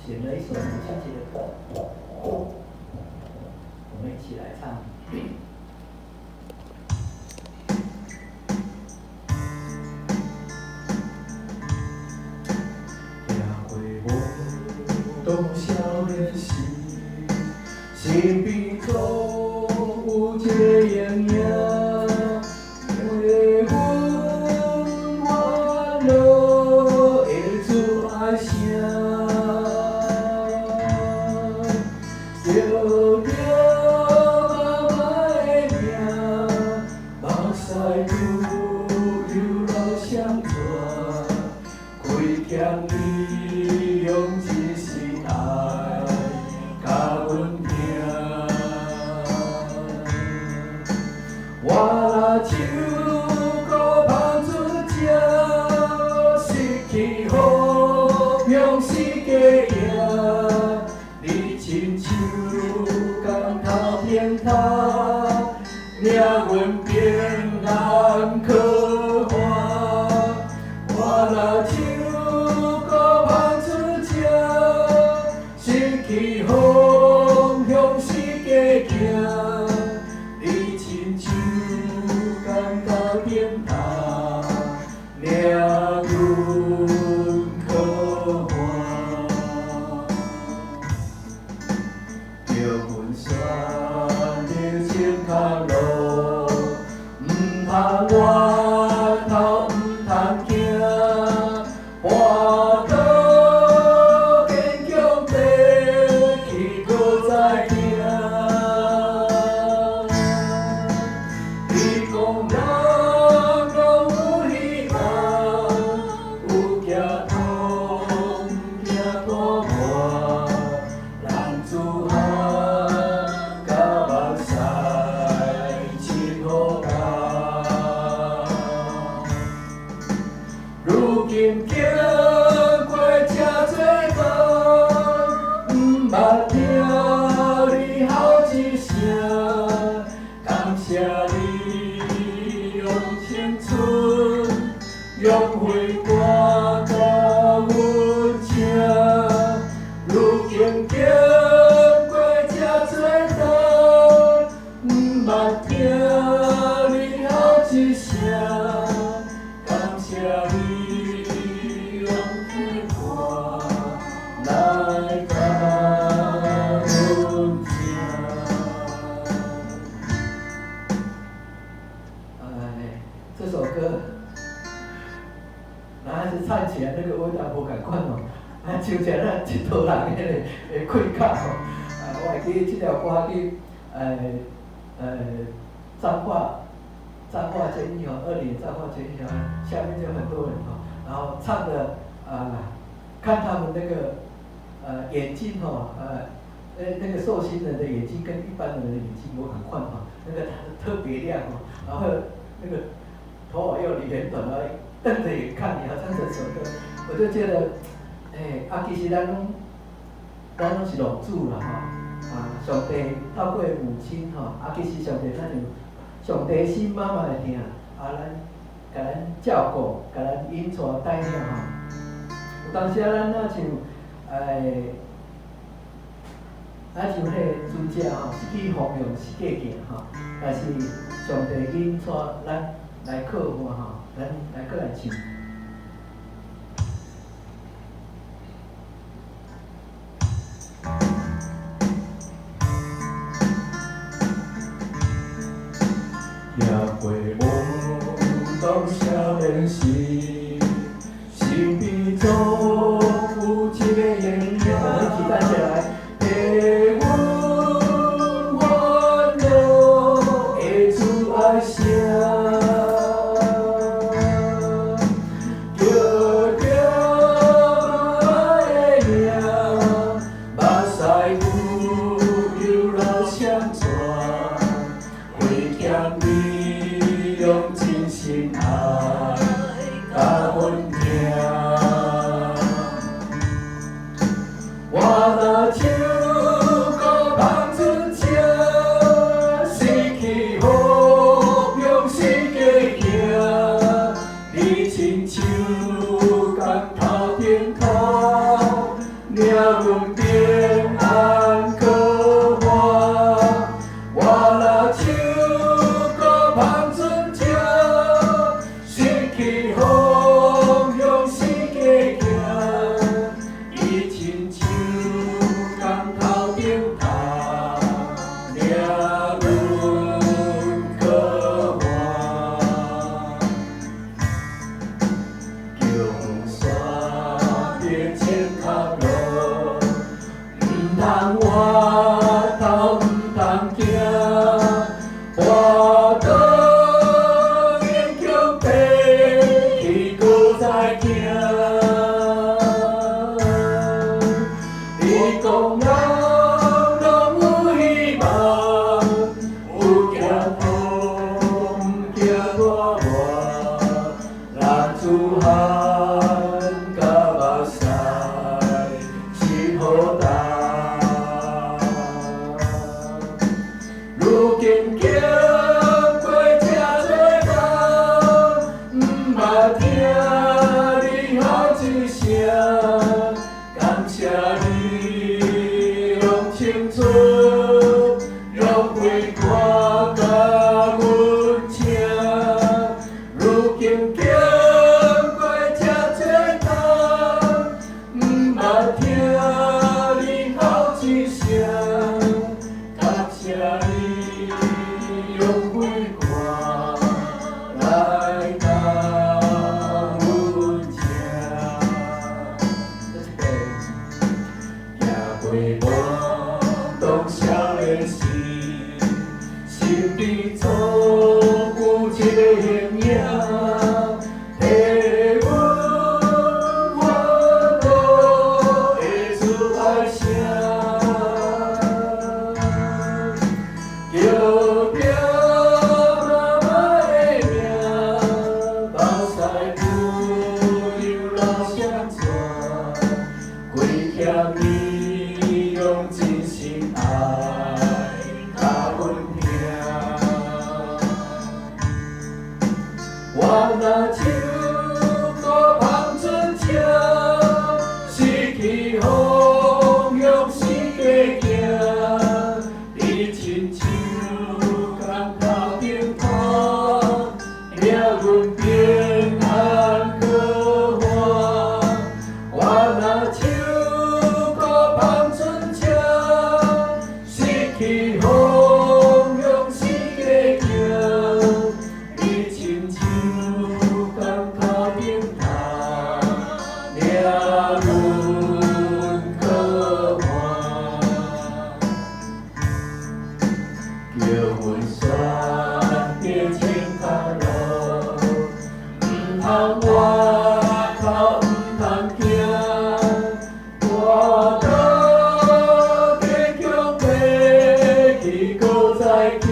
選了一首母親節的歌，我們一起來唱。行過懵懂少年時，身邊總有一个影影，陪阮歡樂的主愛聲，叫著媽媽的名，目屎攄流落雙泉，虧欠你用一世愛共阮拼。我若唱歌芳出声，失去方向世界赢，你親像江頭平頭，領阮平安靠岸。我若唱歌芳出声，失去方向世界行，你親像江頭平頭，領阮靠岸。叫阮選擇正確路，毋通回頭，毋通驚，跋倒堅強爬起，閣再行。伊講人攏有希望，有行通行大半，男子漢佮目屎真好干。如今經過這多關，毋捌聽你吼一聲，感謝你用青春，用血汗共阮拼。如今經過這多關，毋捌聽你吼一聲，感謝你用血汗來共阮拼。哎，這首歌，男孩子唱起來那個味道無仝款哦，啊，唱起來咱這套人彼个會氣口吼。啊，我會記這條歌去，彰化監獄吼，二林彰化監獄吼，下面就很多人吼，然後唱的啊，看他們那個眼睛吼，那個受刑人的眼睛跟一般人的眼睛無仝款吼，那個特別亮哦，然後那個頭髮又理很短，然後瞪着眼看你，好像這首歌，我就覺得，哎，啊，其實咱攏是浪子啦吼，啊，上帝透過母親吼，啊，其實上帝咱有上帝心媽媽的疼，啊，咱共咱照顧，共咱引帶帶領吼。有當時啊，咱若像，哎，啊像彼個尊者吼，失去方向，失去行吼，但是上帝引帶咱來靠岸吼，咱來閣來唱。行過懵懂少年時，身邊總有一個影我們一起站起來。陪阮歡樂的主愛聲，伫前坎路，毋通回头，毋通惊，跋倒勉强爬起，阁再行。你讲人拢有希望，有惊苦，毋惊大磨，男子汉佮目屎是好担。如今经过这多冬，毋捌听你吼一声，感谢你用青春用血汗共阮请。如今经过这多冬，毋捌听你吼一声，感谢你用血汗来甲阮请。这一遍。行过懵懂少年时，身边总有一个形影，替阮烦恼的主爱声，叫著妈妈的名，目屎不由流双泉，规欠你用真心爱共阮拼。我若唱歌芳船车，失去方向四界行，你亲像工头顶头，领阮平安过岸。我若唱歌芳船车，失去方向四界行，你亲像工头顶头，领阮过岸。叫阮选择前坎路，毋通回头，毋通惊，跋倒坚强爬起，阁再行。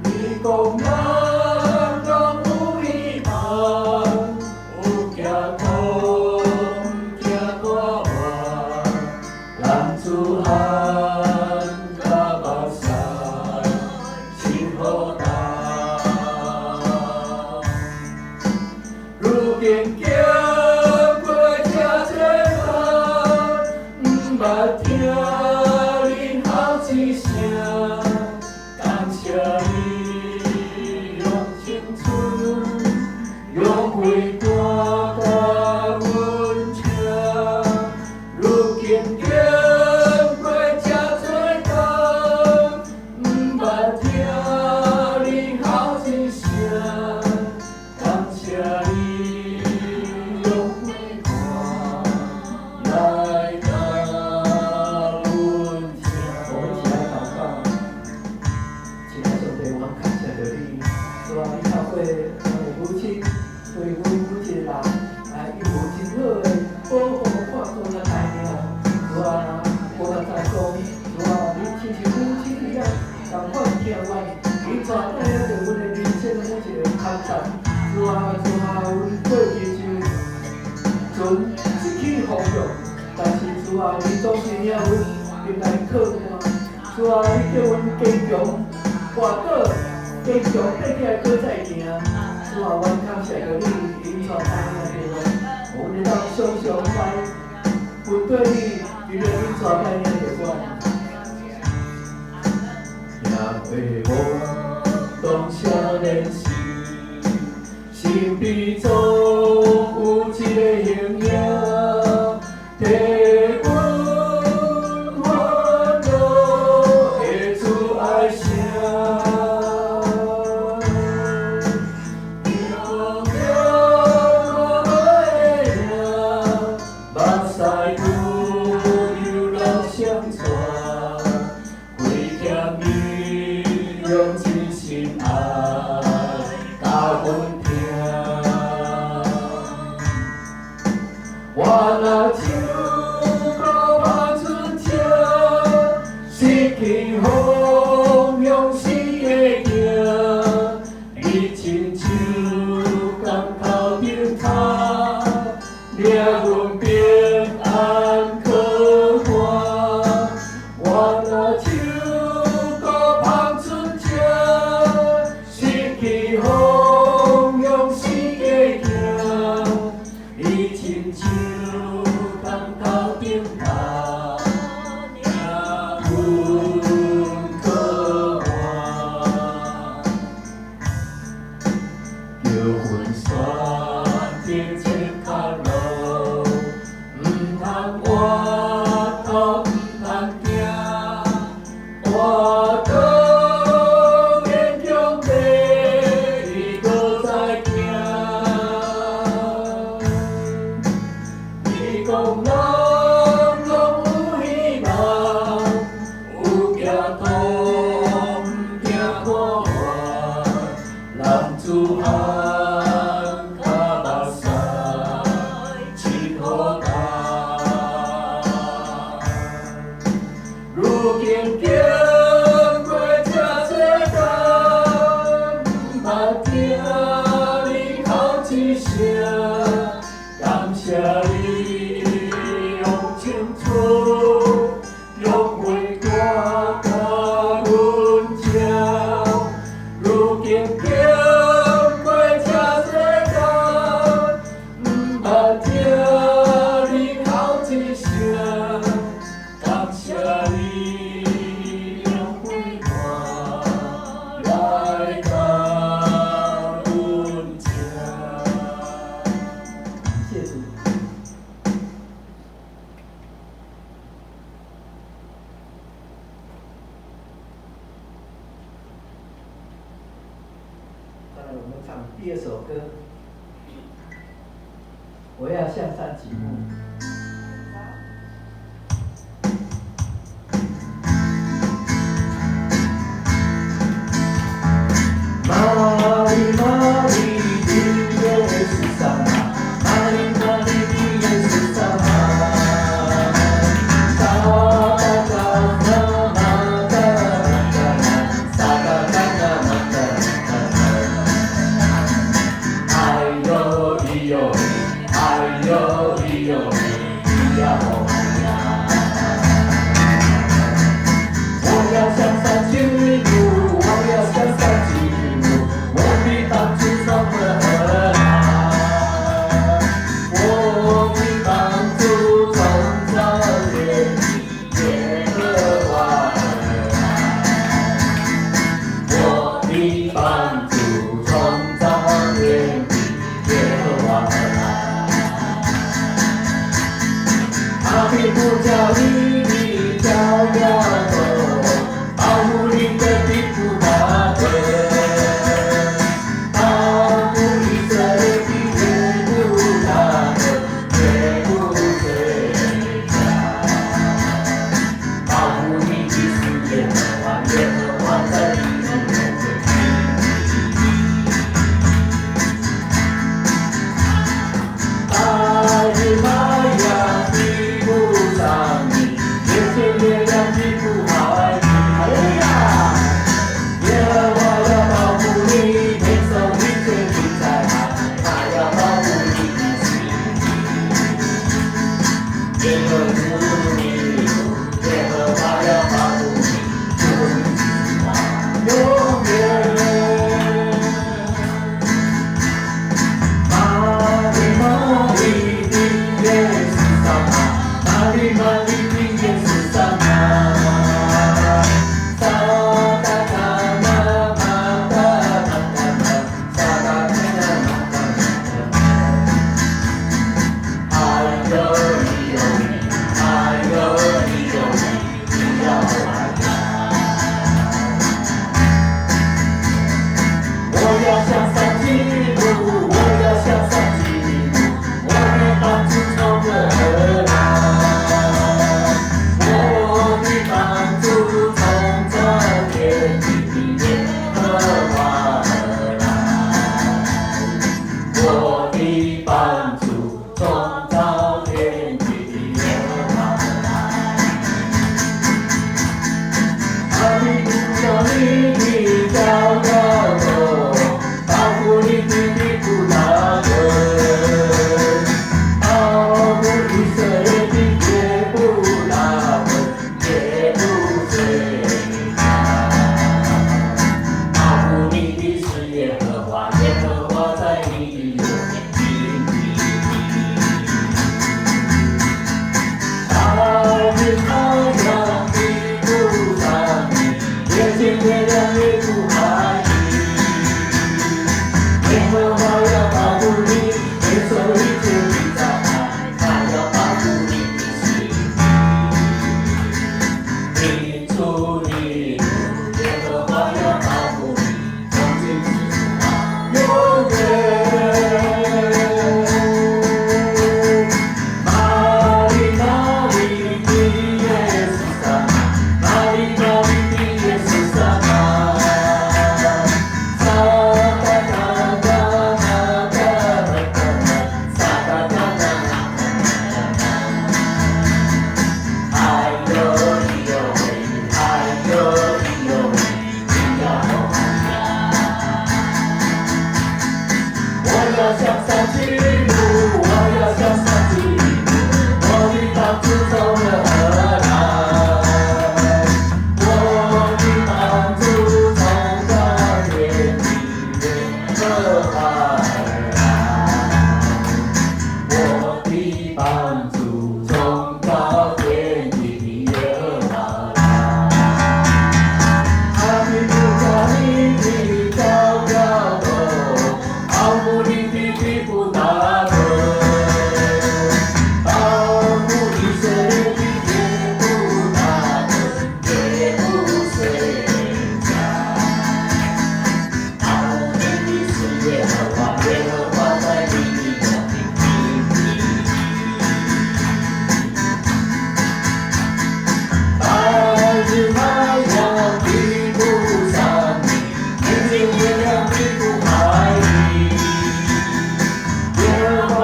你讲人拢有希望，有惊苦，毋惊大磨，男子汉佮目屎真好担。如今经过这多冬，毋捌听你吼一声，感谢你用青春，用血汗共阮请。如今经过这多冬，毋捌听你吼一声，感谢你用血汗来共阮请。我们一起来祷告，亲爱的上帝，我们感谢著你，主啊，你透过阮的母亲对阮每一个人，啊，伊有真好的保護、看顧佮帶領。主啊，我嘛知講，主啊，你親像母親一樣，仝款疼阮，你帶領著阮的人生的每一個坎站。主啊，主啊，阮過去是船失去方向，但是主啊，你總是領阮入來靠岸。主啊，你叫阮堅強，跋倒，堅強爬起來，閣再行。主啊，阮感謝著你，引帶帶領著阮，阮會當常常來面對你，因為你帶帶領著阮。行過懵懂少年時，身邊總有一個形影，替阮煩惱的主愛聲。叫著媽我若唱歌拍出声，失去方向死会行，你亲像江头顶塔，领阮平安靠岸。我若唱歌芳出声，失去方向死会行，你亲像江头顶塔，领阮靠岸。叫阮山顶切跤路，毋通倚倒，毋通惊，活倒勉强地阁再行。你讲人拢有希望，有行途毋惊苦寒，男子汉跤目屎真好担。如今经过这济艰，毋捌听你哭一声，感谢你用青春养分带到阮这。如今经过这济艰，毋捌听你哭一声，感谢你用陪伴来到阮这。谢主。再来，我们唱第二首歌，我要向山举目。玛丽玛丽的耶稣萨玛，玛丽玛丽的耶稣萨玛，萨达达那玛达达那，萨达达那玛达达那。哎呦咿呦哎呦咿呦咿呀哦呀。我要向山举目，我要向山举目，我的帮助从何而来？我的帮助从造天地耶和华而来。我的帮助从造天地耶和华而来。他必不叫你的脚摇动，保护你的必不打盹。保护以色列的耶路撒冷，绝不退下。保护你的是耶和华，耶和华在你面前。大日太阳比不上你，夜间月亮比不海你。哈利路亚！耶和华要保护你，免受一切的灾害，他要保护你的心。耶和华你，耶和华要保护你，祝你永远。玛丽玛丽的耶稣萨玛，玛丽玛丽的耶稣萨玛，萨达达那玛达达达那，萨达达那玛达达那。哎呦咿呦咿，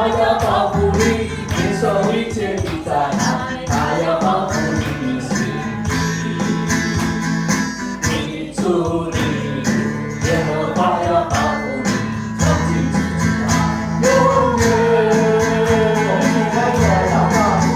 華要保護你，免受一切的災難，他要保護你的心。你出你入，耶和華要保護你，從今直到永遠。我們一起開口來禱告。哇，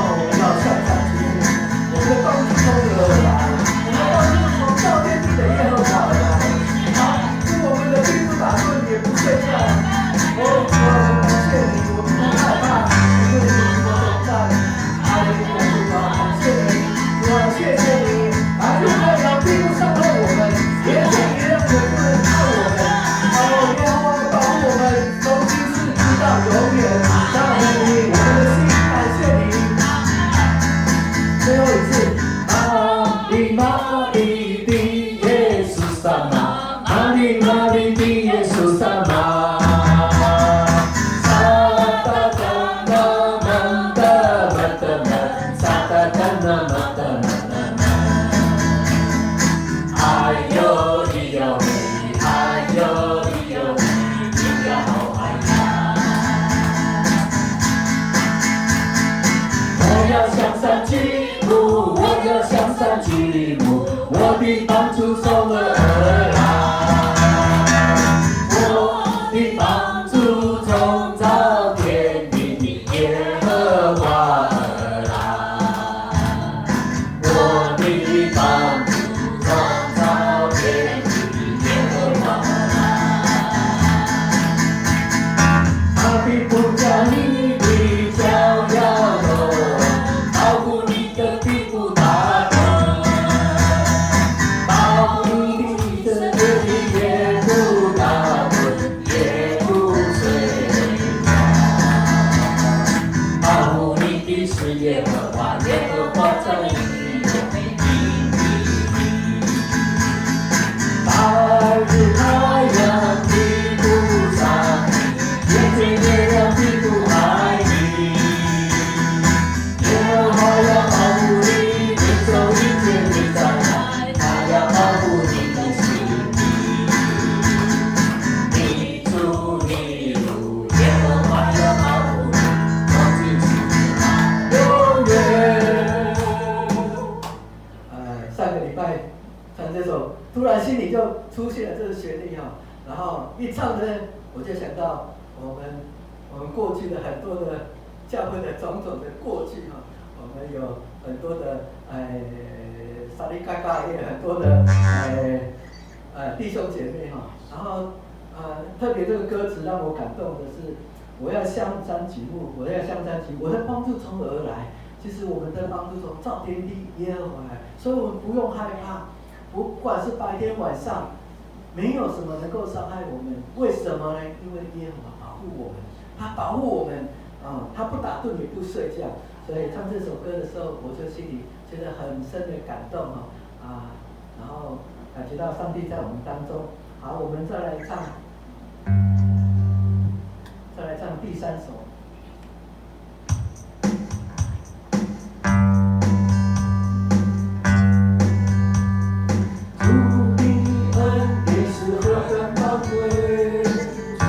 我們要向山舉目，我們的幫助從何而來？我們的幫助從造天地的耶和華而來。啊，我們的並不打盹，也不睡覺。哦，主啊，我們感謝你，我們不害怕，因為你與我同在。哈利路亞，主啊，感謝你，主啊，謝謝你。白日太陽並不傷害我們，夜間月亮也不能害我們。哦，耶和華保護我們，從今世直到永遠。讚美你，我們的心感謝你。最後一次，瑪利瑪利的耶穌薩瑪，瑪利瑪利的耶穌薩瑪，薩達達那曼達瑪達曼，薩達達那瑪達瑪達曼。哎呦咿呦嘿，哎呦咿呦嘿，咿呀好哎呀。我要向山舉目，我要向山舉目，我的幫助從何而來？我的幫助從造天地的耶和華而來。我的幫助從造天地的耶和華而來。他必不叫你的腳搖動，保護你的必不打盹，保護你的也不打盹，也不睡覺。保護你的是耶和華，耶和華在你的庇護你。白日太陽必不傷你，夜間月亮必不害你。耶和華要保護你，免受一切的災難，他要保護你的心。你出你入，耶和華要保護你，從今直到永遠。上個禮拜唱這首，突然心裡就出現了這個旋律哈，然後一唱呢，我就想到我們過去的很多的教會的種種的過去哈，我們有很多的沙利嘎嘎，也有很多的弟兄姐妹哈，然後特別這個歌詞讓我感動的是，我要向山舉目，我要向山舉目，我的幫助從何而來？其實我們的幫助從造天地耶和華來，所以我們不用害怕，不管是白天晚上，沒有什麼能夠傷害我們。為什麼呢？因為耶和華保護我們，他保護我們啊，他不打盹也不睡覺。所以唱這首歌的時候，我就心裡覺得很深的感動哈啊，然後感覺到上帝在我們當中。好，我們再來唱第三首。主的恩典是何等寶貴，主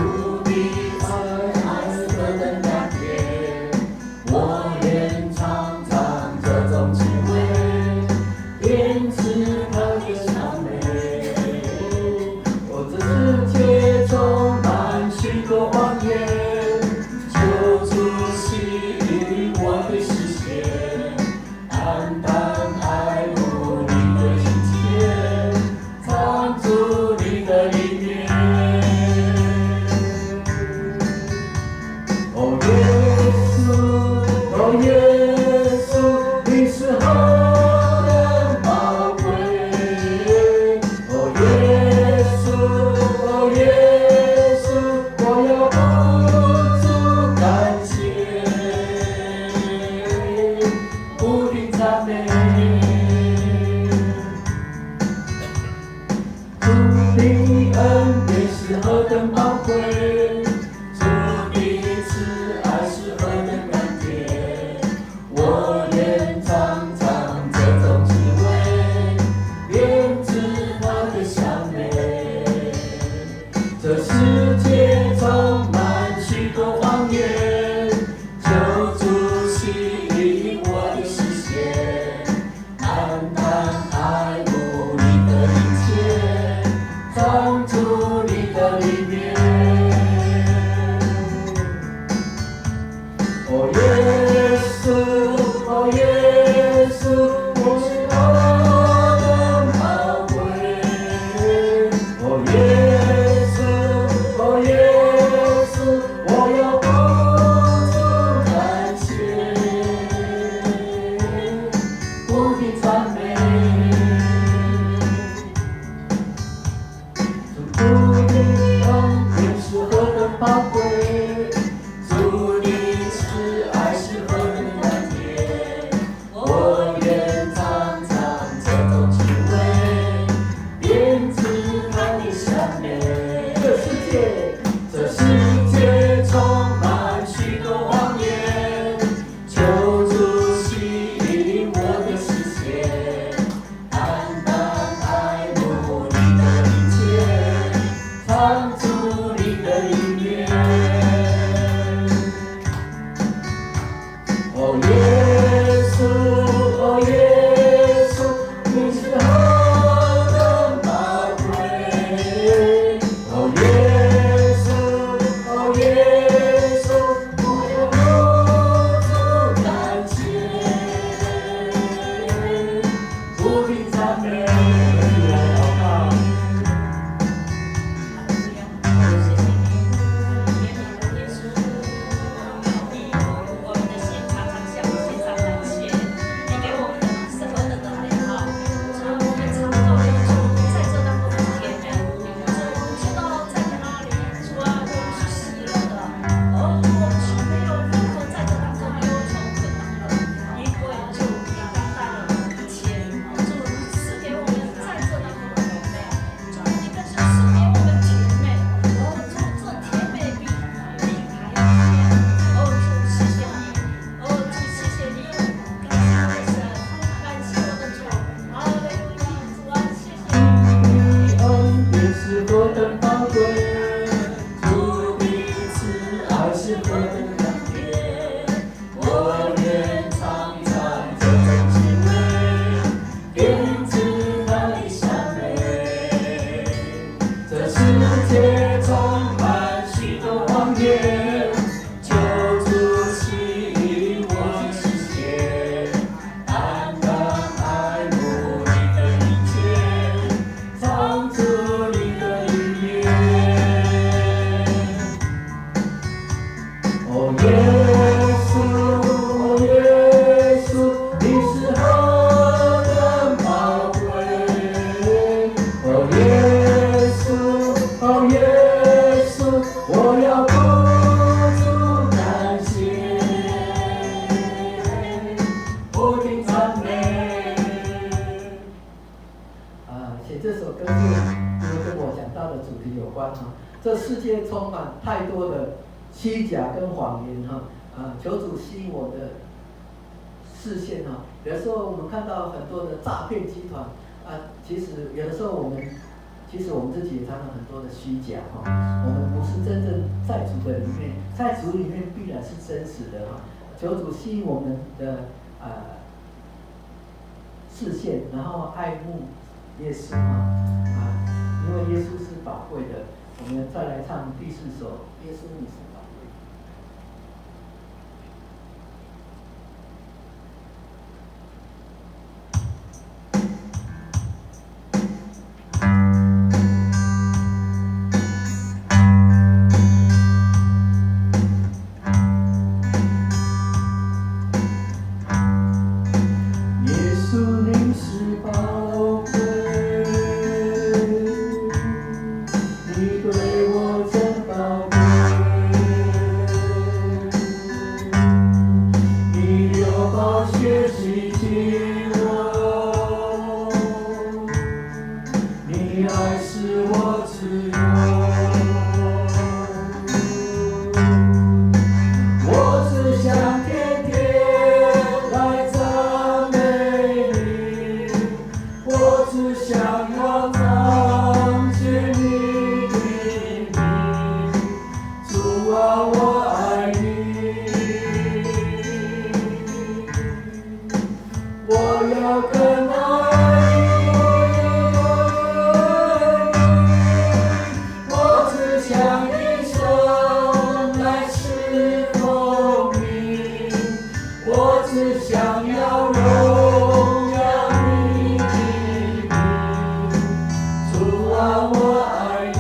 寶貴，主的慈愛是何等甘甜，我願嘗嘗這種滋味，便知它的香美。這世界，這世界充滿許多謊言，求主吸引我的視線，單單愛慕你的一切，藏住你的裡面。哦耶穌，哦耶穌，你是何等寶貴！哦耶穌，哦耶穌，我要不住感謝，不停讚美。我們一起來禱告。哈利路亞，謝謝你，甜美的耶穌，你我們的心常常向你獻上感謝，你給我們的是何等的美好，主，我們嘗到了主在這當中的甜美，主，我們知道在你那裡，主啊，我們是喜樂的，而主，我們是沒有任何在這當中的憂愁困難的，因為主你擔待了一切，主你賜給我們在這當中的榮美，主你更是賜給我們甜美，哦，主這甜美比蜜還要甜，哦，主謝謝你，哦，主謝謝你，感謝我的神，感謝我的主，哈利路亞，主啊，謝謝你。你恩典是何等寶貴，主的慈愛是何等甘甜，我願嘗嘗這種滋味，便知它的香美。這世界充滿許多謊言，求主吸引我的視線，單單愛慕你的一切，藏住你的裡面。哦耶穌，哦耶穌，你是何等寶貴！哦耶穌，哦耶穌，我要不住感謝，不停讚美。啊，寫這首歌是因為跟我講到的主題有關哈。這世界充滿太多的虛假跟謊言哈，啊，求主吸引我的視線哈。有的時候我們看到很多的詐騙集團啊，其實有的時候我們，其實我們自己也常常很多的虛假哈。我們不是真正在主的裡面，在主裡面必然是真實的哈。求主吸引我們的視線，然後愛慕耶穌哈啊，因為耶穌是寶貴的。我們再來唱第四首《耶穌你是寶貴》。耶穌你是寶貴，你對我真寶貴，你流寶血洗淨我，你愛使我自由。我只想天天來讚美你，我只想要彰顯你的名，主啊，我愛你，我要更愛你，我只想一生來侍奉你，我只想要榮耀你的名，主啊，我愛你。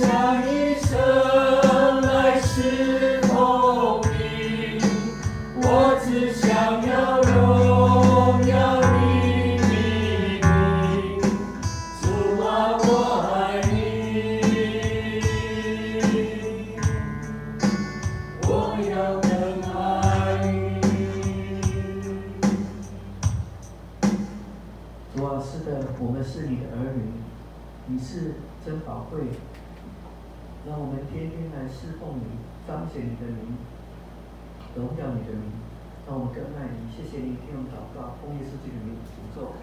想一生來侍奉你，我只想要榮耀你的名，主啊，我愛你，我要更愛你。主啊，是的，我們是你的兒女，你是真寶貴，讓我們天天來侍奉你，彰顯你的名，榮耀你的名，讓我們更愛你。謝謝你聽我們禱告，奉耶穌基督的名，主咒。